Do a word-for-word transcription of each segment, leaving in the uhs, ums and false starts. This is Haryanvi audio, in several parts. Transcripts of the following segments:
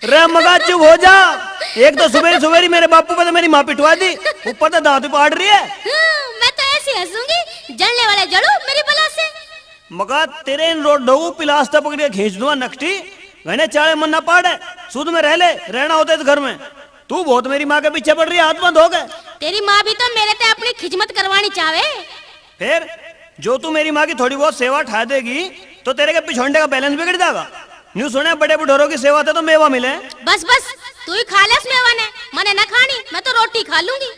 रे मगा, चुप हो जा। एक तो सुबेरी सुबेरी मेरे बापू पे तो मेरी माँ पिटवा दी, ऊपर तो दांत भी पाड़ रही है। हम्म, मैं तो ऐसी हंसूंगी, जलने वाले जलो मेरी बला से। मगा, तेरे इन रोड ढोऊ पिलास्ता पकड़ के खींच दूंगा नकटी। मैंने चाले मन ना पाड़े, सुध में रह ले, रहना होता है इस घर में। तू बहुत मेरी माँ के पीछे पड़ रही है, हाथ में धो के। तेरी माँ भी तो मेरे ते अपनी खिजमत करवानी चाहे। फिर जो तू मेरी माँ की थोड़ी बहुत सेवा ठा देगी, तो तेरे के पिछोंडे का बैलेंस बिगड़ जाएगा। न्यू सुने, बड़े बुढ़ोरों की सेवा ते तो मेवा मिले। बस बस, तू ही खा ले उस मेवा ने, मने ना खानी, मैं तो रोटी खा लूंगी।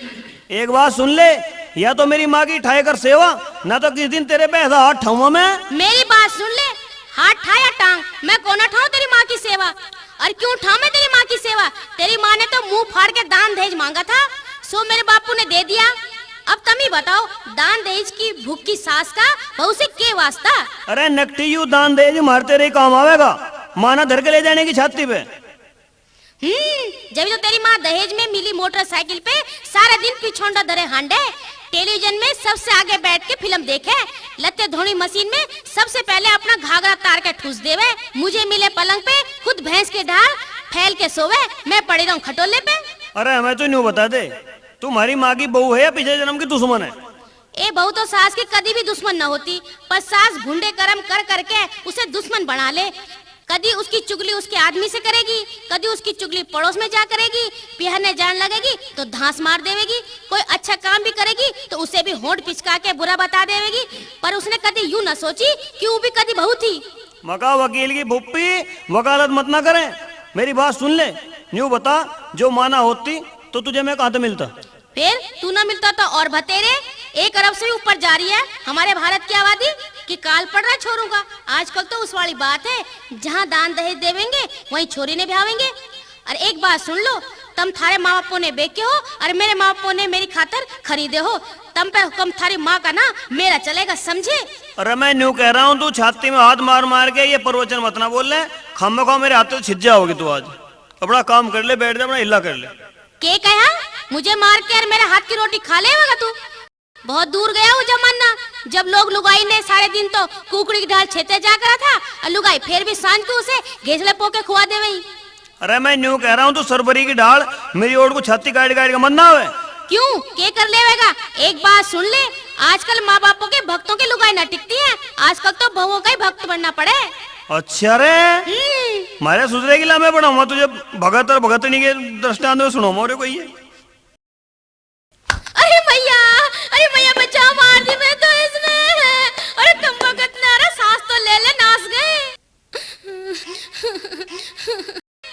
एक बात सुन ले, या तो मेरी माँ की ठाए कर सेवा, ना तो किस दिन तेरे पे ऐसा हाथ ठाऊंगा मैं। मेरी बात सुन ले, हाथ ठा या टांग, मैं कौन ठाऊं तेरी माँ की सेवा? और क्यों ठाऊं मैं तेरी माँ की सेवा? तेरी माँ ने तो मुंह फाड़ के दान दहेज मांगा था, सो मेरे बापू ने दे दिया। अब तम ही बताओ, दान दहेज की भूख की सास का बहू से के वास्ता? अरे नकटी, यू दान दहेज मार तेरे ही काम आवेगा, माना धर के ले जाने की छाती पे। हम्म, जब तो तेरी माँ दहेज में मिली मोटरसाइकिल पे सारा दिन पिछोंडा धरे हांडे, टेलीविजन में सबसे आगे बैठ के फिल्म देखे, लत्ते धोनी मशीन में सबसे पहले अपना घाघरा तार के ठूस देवे, मुझे मिले पलंग पे खुद भैंस के ढाल फैल के सोवे, मैं पड़ी रहूं खटोले पे। अरे हमें तो न्यू बता दे, तुम्हारी माँ की बहू है या पिछले जन्म की दुश्मन है? ए बहू तो सास की कदी भी दुश्मन न होती, पर सास भूंडे कर्म कर करके उसे दुश्मन बना ले। कदी उसकी चुगली उसके आदमी से करेगी, कदी उसकी चुगली पड़ोस में जा करेगी, पिहरने जान लगेगी तो धांस मार देवेगी, कोई अच्छा काम भी करेगी तो उसे भी होंठ पिचका के बुरा बता देवेगी। पर उसने कदी यूं ना सोची कि वो भी कदी बहू थी। मका वकील की फुप्पी, वकालत मत ना करे, मेरी बात सुन ले। न्यू बता, जो माँ ना होती तो तुझे मैं कहाँ से मिलता? फिर तू ना मिलता तो और बतेरे। एक अरब से भी ऊपर जा रही है हमारे भारत की आबादी। कि काल पड़ रहा है छोरों का। आजकल तो उस वाली बात है, जहाँ दान दहेज देवेंगे वहीं छोरी ने ब्यावेंगे। और एक बात सुन लो, तम थारे माँ बापों ने बेचे हो और मेरे माँ बापों ने मेरी खातर खरीदे हो। तम पे हुक्म थारी माँ का ना, मेरा चलेगा, समझे? अरे मैं न्यू कह रहा हूँ, तू छाती में हाथ मार मार के ये प्रवचन मत ना बोल ले, खामखा मेरे हाथ से छिज जाओगी तू आज। अपना काम कर ले, बैठ जा, अपना हिला कर ले। के कहा? मुझे मार के और मेरे हाथ की रोटी खा लेवेगा तू? बहुत दूर गया वो जमाना, जब लोग लुगाई ने सारे दिन तो कुकड़ी की ढाल छेते जा करा था और लुगाई फिर भी सांझ को उसे घेसले पोके खुआ देवे। अरे मैं न्यू कह रहा हूँ, तू सरबरी की ढाल मेरी ओट को छाती काट काट के मत ना आवे। क्यों, के कर लेवेगा? एक बात सुन ले, आजकल माँ बापों के भक्तों की लुगाई ना टिकती है, आजकल तो बहुओं का ही भक्त बनना पड़े। अच्छा रे, हम्म। मारे सुधरे की ला मैं बनाऊंगा तुझे भगत और भगतनी के दृष्टांत में सुनाऊंगा रे कोई ये। अरे मैया, अरे मैया, बचाओ, मार दी मैं तो इसने। अरे कम वक्त ना रे, सांस तो ले ले, नास गए।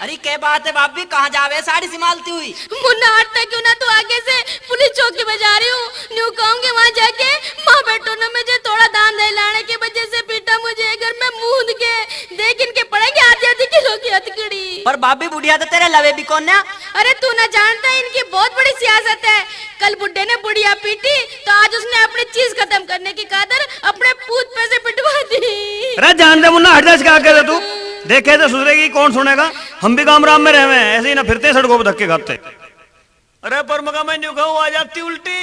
अरे के बात है भाभी, कहाँ जावे साड़ी सिमालती हुई? मुन्ना हटता क्यों ना, तू आगे से पुलिस चौकी बजा रही हूँ। न्यू कहूंगी वहां जाके, माँ बेटों ने मुझे थोड़ा दान दे लाने की वजह से पीटा मुझे, घर में मूंद के। देख इनके पड़ेंगे आधी आधी किलो की हथकड़ी। पर भाभी बुढ़िया तो तेरे लवे भी कौन है? अरे तू ना जानता, इनकी बहुत बड़ी सियासत है। कल बुड्ढे ने बुढ़िया पीटी तो आज उसने अपनी चीज खत्म करने की खातर अपने पूत पे से पिटवा दी। अरे जान दे मुन्ना, हट जा, इसका क्या करे तू? देखे तो सुधरेगी, कौन सुनेगा? हम भी गांव राम में रहे हुए हैं, ऐसे ही ना फिरते हैं सड़कों पर धक्के खाते। अरे पर मगा मैं न्यू कहूँ, आ जाती उल्टी।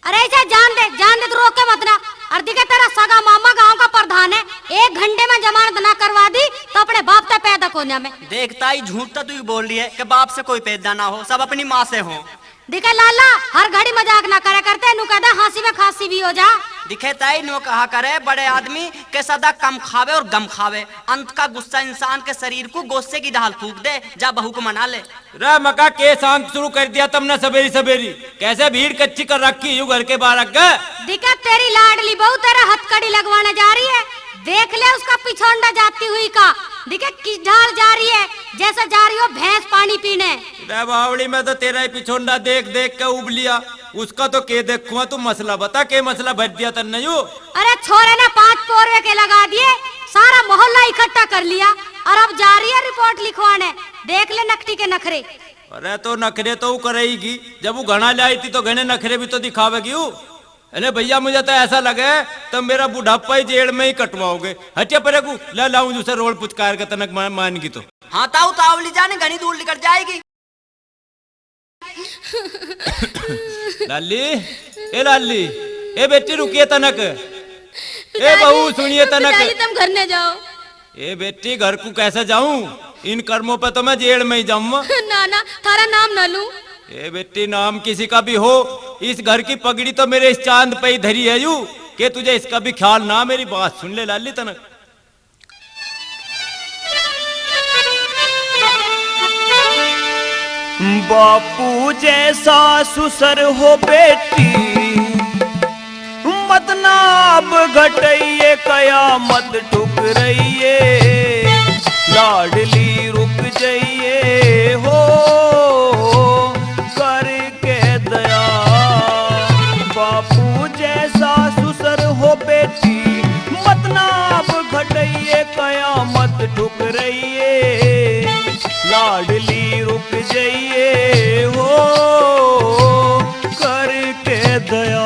अरे इसे जान दे, जान दे, तू रोक के मत ना। और दिखे तेरा सगा मामा गांव का प्रधान है, एक घंटे में जमानत ना करवा दी तो अपने बाप से पैदा कोन्या में। देखता ही झूठ तो तू ही बोल रही है कि बाप से कोई पैदा ना हो, सब अपनी माँ से हो। दिखे लाला, हर घड़ी मजाक ना करे करते, नु कहता हंसी में खांसी भी हो जा। दिखे ताई नु कहा करे बड़े आदमी के सदा कम खावे और गम खावे, अंत का गुस्सा इंसान के शरीर को गोस्से की ढाल फूक दे, जा बहू को मना ले। रे मका के सांग शुरू कर दिया तुमने सवेरी सवेरी, कैसे भीड़ कच्ची कर रखी यू घर के बाहर अग्गे। दिखे तेरी लाडली बहू तेरा हथकड़ी लगवाने जा रही है, देख ले उसका पिछोंडा जाती हुई का। दिखे किस ढाल जा रही है, जैसे जा रही हो भैंस पानी पीने। रे बावड़ी, मैं तो तेरा ही पिछोंडा देख देख के उब लिया, उसका तो के देखूंगा। तू मसला बता, के मसला भर दिया तन्ने यू? अरे छोरे ने पांच पोरवे के लगा दिए, सारा मोहल्ला इकट्ठा कर लिया और अब जा रही है रिपोर्ट लिखवाने। देख ले नकटी के नखरे। अरे तो नखरे तो वो करेगी, जब वो घना ले आई थी तो घने नखरे भी तो दिखावेगी वो। अरे भैया, मुझे तो ऐसा लगे तो मेरा बुढ़ापा ही जेल में ही कटवाओगे। हटिया परे को, ले लाऊं जूसे रोल पुचकार के तनक मा-, मान की तो। हाँ ताऊ, तावली जाने घनी दूर निकल जाएगी। लाली, ए लाली, ए बेटी रुकिए तनक, ए पिताजी, बहू सुनिए तनक। पिताजी, तुम घर न जाओ। ए बेटी, घर को कैसे जाऊं? इन कर्मों पे तो मैं जेल में ही जाऊंगा। ना ना, थारा नाम ना लूं। ए बेटी, नाम किसी का भी हो, इस घर की पगड़ी तो मेरे इस चांद पे ही धरी है यू, कि तुझे इसका भी ख्याल ना। मेरी बात सुन ले लाली तनक। बापू जैसा सुसर हो बेटी, मत नाप घटइए, कयामत ठुकरइए। लाडली रुक जाइए हो, करके दया। बापू जैसा सुसर हो बेटी, मत नाप घटइए, कयामत ठुकरइए। लाडली रुक जाइए हो, करके दया।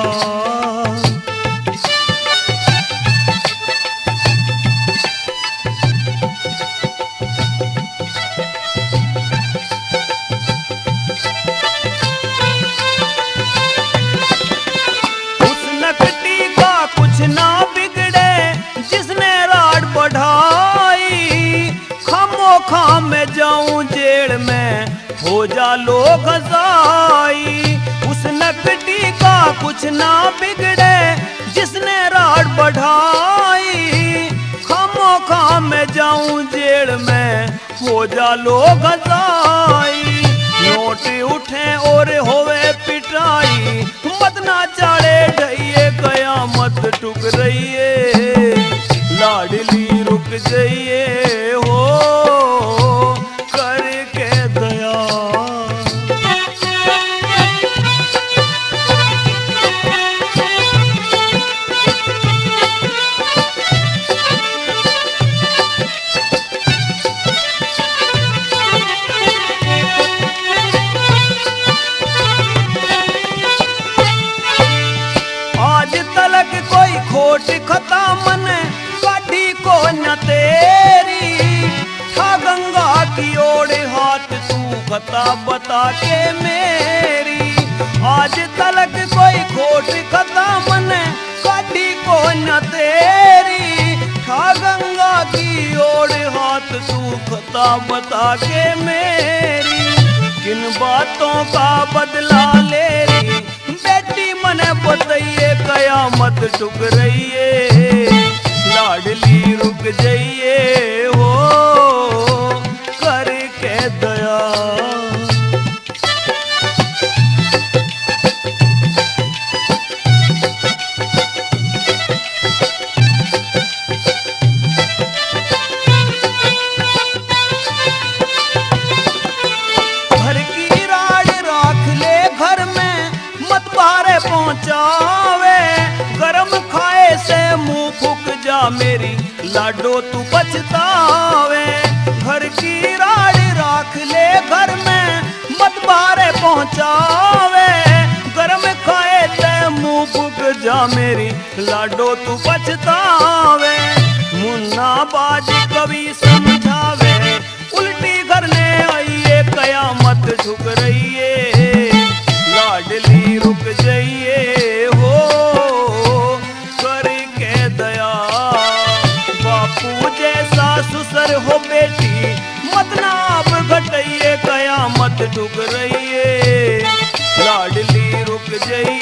उस नकटी का कुछ ना बिगड़े, जिसने राड बढ़ाई। खामोखा मैं जाऊं जेल में, हो जा लो घसाई। उस नकटी का कुछ ना बिगड़े, जिसने राड बढ़ाई। खामोखा मैं जाऊं जेल में, हो जा लो घसाई। नोट उठे और होवे पिटाई, मत ना चाले ढइए, कयामत ठुकरइए। लाडली रुक जाइए हो, करके दया। आज तलक कोई खोट खता मने काटी को न तेरी। ठा गंगा की ओर हाथ तू खता बता के मेरी। आज तलक कोई खोट खता मने काटी को न तेरी। ठा गंगा की ओर हाथ तू खता बता के मेरी। किन बातों का बदला ले रही बेटी, मने बताइए, कयामत ठुकरइए। लाडली रुक जाइए हो, करके दया। घर की राड राख ले घर में, मत बाहर पहुंचावे। गरम खाए से मुंह फूक जा मेरी, लाडो तू पछतावे। घर की राड राख ले घर में, मत बाहर पहुंचावे। गरम खाए ते मुंह फूक जा मेरी, लाडो तू पछतावे। मुन्ना बाज कवि समझावे, उल्टी करने आइए, कयामत ठुकरइए। लाडली रुक जाइए हो, करके दया। बापू जैसा सुसर हो बेटी, मत नाप घटइए, कयामत ठुकरइए। लाडली रुक जाइए